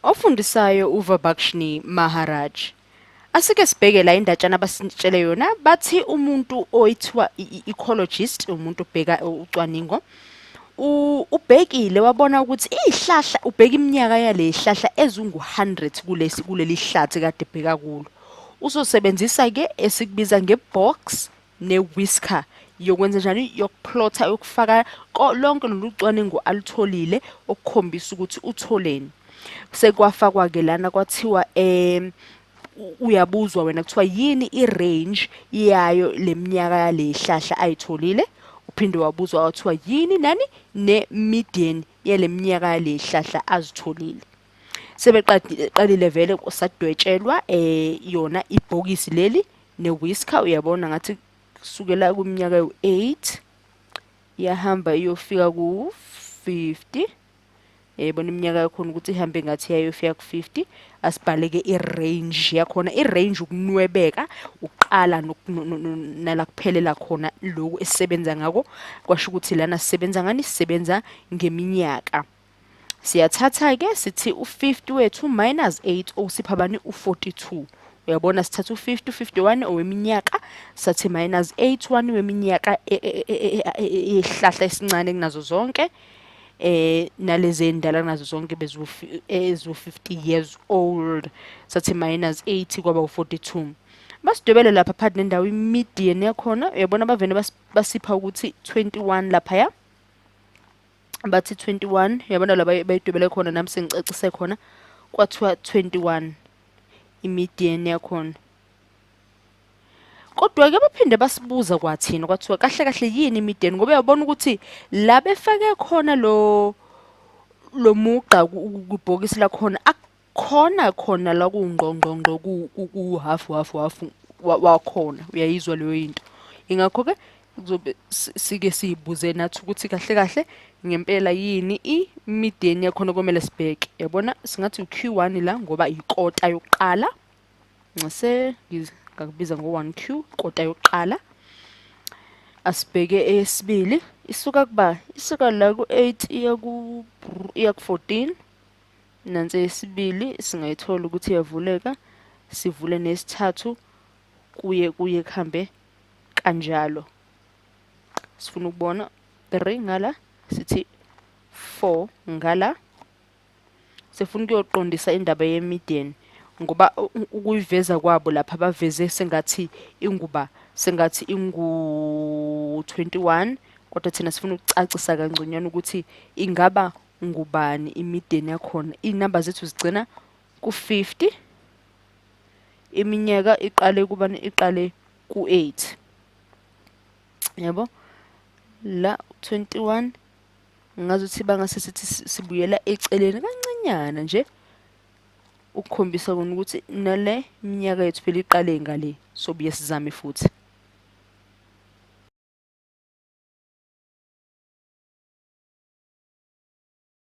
Ofundisayo uVabakshnee Maharaj. Asike sibheke la indatshana abasitshele yona. Bathi umuntu oyithiwa i-ecologist, umuntu obheka ucwaningo, ubhekile wabona ukuthi izihlahla, ubheka iminyaka yale zihlahla ezingu-100 kulesi kuleli hlathi kade ebheka kulo. Uzosebenzisa ke esikubiza nge-box ne-whisker yokwenza njani, yokuplotha, yokufaka lonke lolu cwaningo alutholile okukhombisa ukuthi utholeni. Sekwafakwa ke lana kwathiwa uyabuzwa wena kuthiwa yini i-range yayo leminyaka yalehlahla ayitholile. Uphinde wabuzwa kwathiwa yini nani ne-median yaleminyaka yalehlahla azitholile. Sebeqalile vele sadwetshelwa yona ibhokisi leli ne-whisker. Uyabona ngathi kusukela kwiminyaka yo-8 iyahamba iyofika ku-50. Yayibona iminyaka yakhona ukuthi ihambe ngathi iyayofika ku-50. Asibhaleke i-range yakhona. I-range ukunwebeka, uqala nala kuphelela khona lokhu esisebenza ngako. Kwasho ukuthi lana sisebenza ngani? Sisebenza ngeminyaka. Siyathatha-ke sithi u-50 wethu minus 8 osipha bani? U-42. Uyabona sithatha u-50, u-51 oweminyaka, sathi minus 8 1 weminyaka yehlahla esincane kunazo zonke, nalezi endala kunazo zonke ezu-50 years old, sathi minus 8 kwaba u-42. Basidwebele lapha phakathi nendawo i-median yakhona. Uyabona bavene basipha ukuthi 21 laphaya, bathi 21. Uyabona la bayidwebele khona, nami sengicacise khona, kwathiwa 21 i-median yakhona. Kodwa-ke baphinde basibuza kwathina kwathiwa kahle kahle yini i-median, ngoba uyabona ukuthi la befake khona lo mugqa kwibhokisi lakhona akukhona khona la kuwungqongqongqo ku-half half half wakhona. Uyayizwa leyo into. Ingakho-ke kuzobe sike siyibuze nathi ukuthi kahle kahle ngempela yini i-median yakhona komele sibheke. Yabona singathi u-Q1 la ngoba ikota yokuqala. Ngase ngakubiza ngo-1Q, kota yokuqala. Asibheke eyesibili, isuka kuba isuka la ku-8 iya ku iya ku-14. Nansi eyesibili singayithola ukuthi iyavuleka, sivule nesithathu kuye kuye kuhambe kanjalo. Sifuna ukubona 3 ngala, sithi 4 ngala. Sifuna ukuyoqondisa indaba ye-median ngoba ukuyiveza kwabo lapha baveze sengathi inguba sengathi ingu-21, kodwa thina sifuna ukucacisa kangconywana ukuthi ingaba ngubani i-median yakhona. Iy'namba zethu zigcina ku-50, iminyaka iqale kubani? Iqale ku-8. Yabo la 21 ngazuthi bangase sithi sibuyela eceleni kancinyana nje ukukhombisa kona ukuthi nale minyaka yethu phela iqale ngale, sobuye sizame futhi.